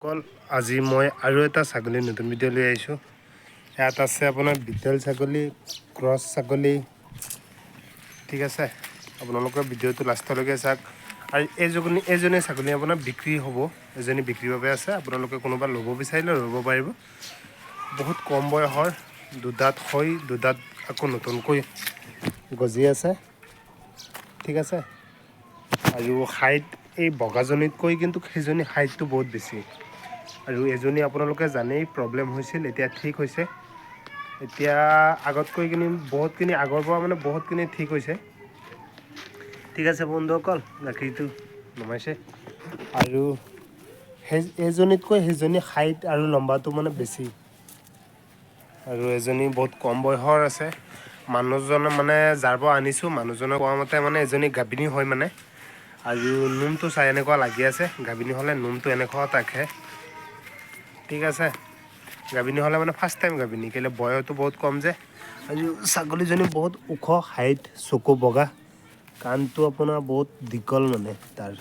অকল আজি মই আৰু এটা ছাগলী নতুন ভিডিঅ' লৈ আহিছোঁ। ইয়াত আছে আপোনাৰ বিটেল ছাগলী, ক্ৰছ ছাগলী। ঠিক আছে, আপোনালোকে ভিডিঅ'টো লাষ্টলৈকে চাওক। আৰু এইজনী ছাগলী আপোনাৰ বিক্ৰী হ'ব, এজনী বিক্ৰীৰ বাবে আছে। আপোনালোকে কোনোবা ল'ব বিচাৰিলে ল'ব পাৰিব। বহুত কম বয়সৰ, দুদাঁত হৈ দুদাঁত আকৌ নতুনকৈ গজি আছে। ঠিক আছে, আৰু হাইট এই বগাজনীতকৈ কিন্তু সেইজনী হাইটটো বহুত বেছি। আৰু এজনী আপোনালোকে জানেই প্ৰব্লেম হৈছিল, এতিয়া ঠিক হৈছে। এতিয়া আগতকৈ কিনি বহুতখিনি আগৰ পৰা মানে বহুতখিনি ঠিক হৈছে। ঠিক আছে বন্ধুসকল, গাখীৰটো নমাইছে। আৰু সেই এজনীতকৈ সেইজনী হাইট আৰু লম্বাটো মানে বেছি। আৰু এজনী বহুত কম বয়সৰ আছে। মানুহজনে মানে যাৰ পৰা আনিছোঁ, মানুহজনে কোৱা মতে মানে এজনী গাভিনী হয় মানে। আৰু নোমটো চাই এনেকুৱা লাগি আছে, গাভিনী হ'লে নোমটো এনেকুৱা থাকে। ঠিক আছে, গাভিনী হ'লে মানে ফাৰ্ষ্ট টাইম গাভিনী, কেলৈ বয়সটো বহুত কম যে। আৰু ছাগলীজনী বহুত ওখ, হাইট, চকু বগা, কাণটো আপোনাৰ বহুত দীঘল মানে তাৰ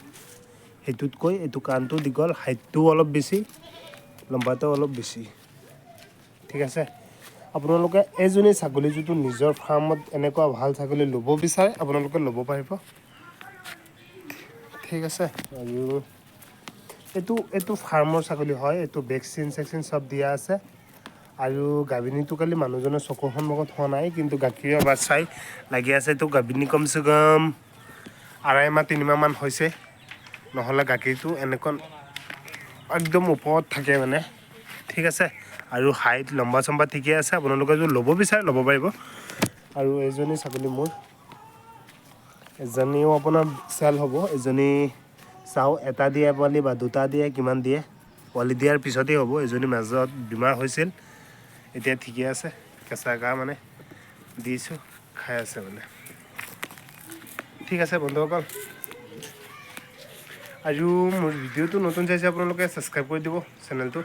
সেইটোতকৈ এইটো কাণটো দীঘল, হাইটটোও অলপ বেছি, লম্বাটো অলপ বেছি। ঠিক আছে, আপোনালোকে এজনী ছাগলী যিটো নিজৰ ফাৰ্মত এনেকুৱা ভাল ছাগলী ল'ব বিচাৰে, আপোনালোকে ল'ব পাৰিব। ঠিক আছে, আৰু এইটো এইটো ফাৰ্মৰ ছাগলী হয়, এইটো ভেকচিন চেকচিন চব দিয়া আছে। আৰু গাভিনীটো কালি মানুহজনৰ চকুৰ সন্মুখত হোৱা নাই, কিন্তু গাখীৰৰ বাট চাই লাগি আছে। এইটো গাভিনী কমচে কম 2.5 মাহ 3 মাহমান হৈছে, নহ'লে গাখীৰটো এনেকুৱা একদম ওপৰত থাকে মানে। ঠিক আছে, আৰু হাইট লম্বা চম্বা ঠিকে আছে। আপোনালোকে যদি ল'ব বিচাৰে ল'ব পাৰিব। আৰু এজনী ছাগলী মোৰ, এজনীও আপোনাৰ চেল হ'ব। এজনী চাওঁ এটা দিয়ে পোৱালি বা দুটা দিয়ে, কিমান দিয়ে, পোৱালি দিয়াৰ পিছতেই হ'ব। এজনী মাজত বেমাৰ হৈছিল, এতিয়া ঠিকে আছে। কেঁচা ঘাঁহ মানে দিছোঁ, খাই আছে মানে। ঠিক আছে বন্ধুসকল, আৰু মোৰ ভিডিঅ'টো নতুন চাইছে আপোনালোকে ছাবস্ক্ৰাইব কৰি দিব চেনেলটো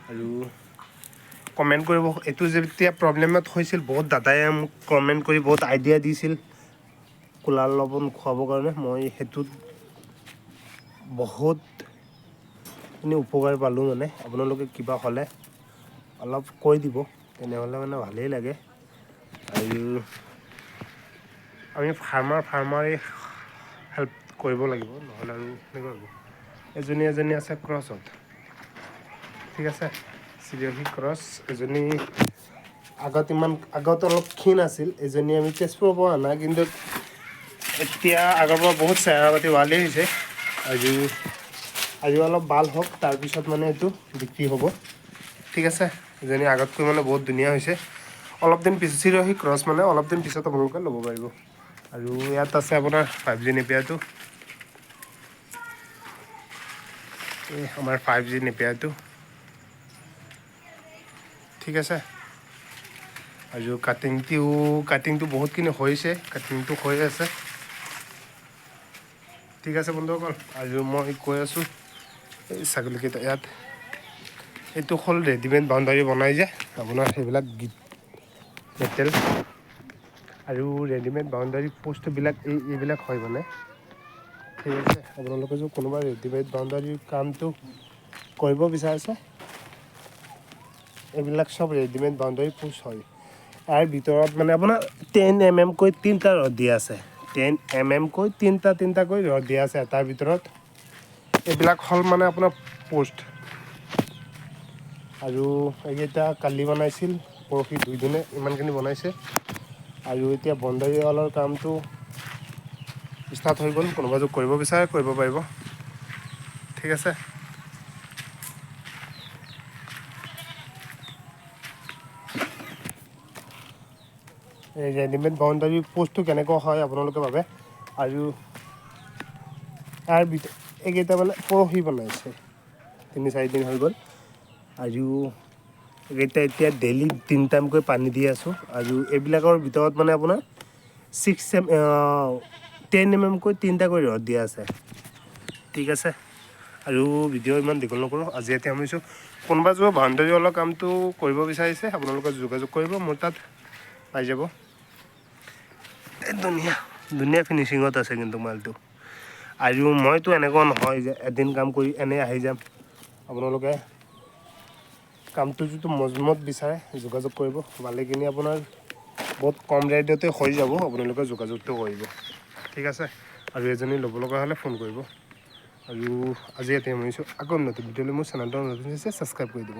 আৰু কমেণ্ট কৰিব। এইটো যেতিয়া প্ৰব্লেমত হৈছিল, বহুত দাদাই মোক কমেণ্ট কৰি বহুত আইডিয়া দিছিল ক'লা লৱণ খুৱাবৰ কাৰণে। মই সেইটোত বহুতখিনি উপকাৰ পালোঁ মানে। আপোনালোকে কিবা হ'লে অলপ কৈ দিব, তেনেহ'লে মানে ভালেই লাগে। আৰু আমি ফাৰ্মাৰে হেল্প কৰিব লাগিব, নহ'লে আৰু কেনেকুৱা হ'ব? এজনী এজনী আছে ক্ৰছত। ঠিক আছে, চিৰহী ক্ৰছ। এজনী আগত ইমান আগত অলপ ক্ষীণ আছিল। এজনী আমি তেজপুৰৰ পৰা অনা, কিন্তু এতিয়া আগৰ পৰা বহুত চেহেৰা পাতি ভালেই হৈছে। আৰু আৰু অলপ ভাল হওক, তাৰপিছত মানে এইটো বিক্ৰী হ'ব। ঠিক আছে, এজনী আগতকৈ মানে বহুত ধুনীয়া হৈছে। অলপ দিন পিছত চিৰহী ক্ৰছ মানে অলপ দিন পিছত আপোনালোকে ল'ব পাৰিব। আৰু ইয়াত আছে আপোনাৰ 5G নেপিয়াৰটো, এই আমাৰ 5G নেপিয়াৰটো। ঠিক আছে, আৰু কাটিংটো বহুতখিনি হৈছে, কাটিংটো হৈ আছে। ঠিক আছে বন্ধুসকল, আৰু মই কৈ আছোঁ এই ছাগলীকেইটা ইয়াত এইটো হ'ল ৰেডিমেড বাউণ্ডাৰী বনাই যে আপোনাৰ সেইবিলাক গীত মেটেল আৰু ৰেডিমেড বাউণ্ডাৰী পোষ্টবিলাক এইবিলাক হয় মানে। ঠিক আছে, আপোনালোকে যদি কোনোবা ৰেডিমেড বাউণ্ডাৰীৰ কামটো কৰিব বিচাৰিছে, এইবিলাক চব ৰেডিমেড বাউণ্ডাৰী পোষ্ট হয়। ইয়াৰ ভিতৰত মানে আপোনাৰ 10 mm কৈ তিনিটা ৰড দিয়া আছে, 10 mm কৈ তিনিটা তিনিটাকৈ ৰড দিয়া আছে এটাৰ ভিতৰত। এইবিলাক হ'ল মানে আপোনাৰ পোষ্ট। আৰু এইকেইটা কালি বনাইছিল, পৰহি দুইদিনে ইমানখিনি বনাইছে। আৰু এতিয়া বাউণ্ডাৰী ৱালৰ কামটো ষ্টাৰ্ট হৈ গ'ল। কোনোবা যদি কৰিব বিচাৰে কৰিব পাৰিব। ঠিক আছে, এই ৰেডিমেড বাউণ্ডাৰী পোষ্টটো কেনেকুৱা হয় আপোনালোকে ভাবে। আৰু ইয়াৰ ভিতৰত এইকেইটা মানে পৰহি বনাইছে, 3-4 দিন হৈ গ'ল। আৰু এইকেইটা এতিয়া ডেইলি 3 টাইমকৈ পানী দি আছোঁ। আৰু এইবিলাকৰ ভিতৰত মানে আপোনাৰ 6 M 10 mm কৈ তিনিটাকৈ ৰড দিয়া আছে। ঠিক আছে, আৰু ভিডিঅ' ইমান দীঘল নকৰোঁ, আজি এতিয়া সামৰিছোঁ। কোনোবা যোৱা বাউণ্ডাৰী ৱালৰ কামটো কৰিব বিচাৰিছে, আপোনালোকে যোগাযোগ কৰিব, মোৰ তাত পাই যাব। এই ধুনীয়া ধুনীয়া ফিনিচিঙত আছে কিন্তু মালটো। আৰু মইতো এনেকুৱা নহয় যে এদিন কাম কৰি এনেই আহি যাম। আপোনালোকে কামটো যিটো মজমত বিচাৰে, যোগাযোগ কৰিব। ভালেখিনি আপোনাৰ বহুত কম ৰেটতে হৈ যাব। আপোনালোকে যোগাযোগটো কৰিব, ঠিক আছে? আৰু এজনী ল'ব লগা হ'লে ফোন কৰিব। আৰু আজি ইয়াতে সামৰিছোঁ। আকৌ নতুন ভিডিঅ'লৈ মোৰ চেনেলটো নতুন হৈছে, ছাবস্ক্ৰাইব কৰি দিব।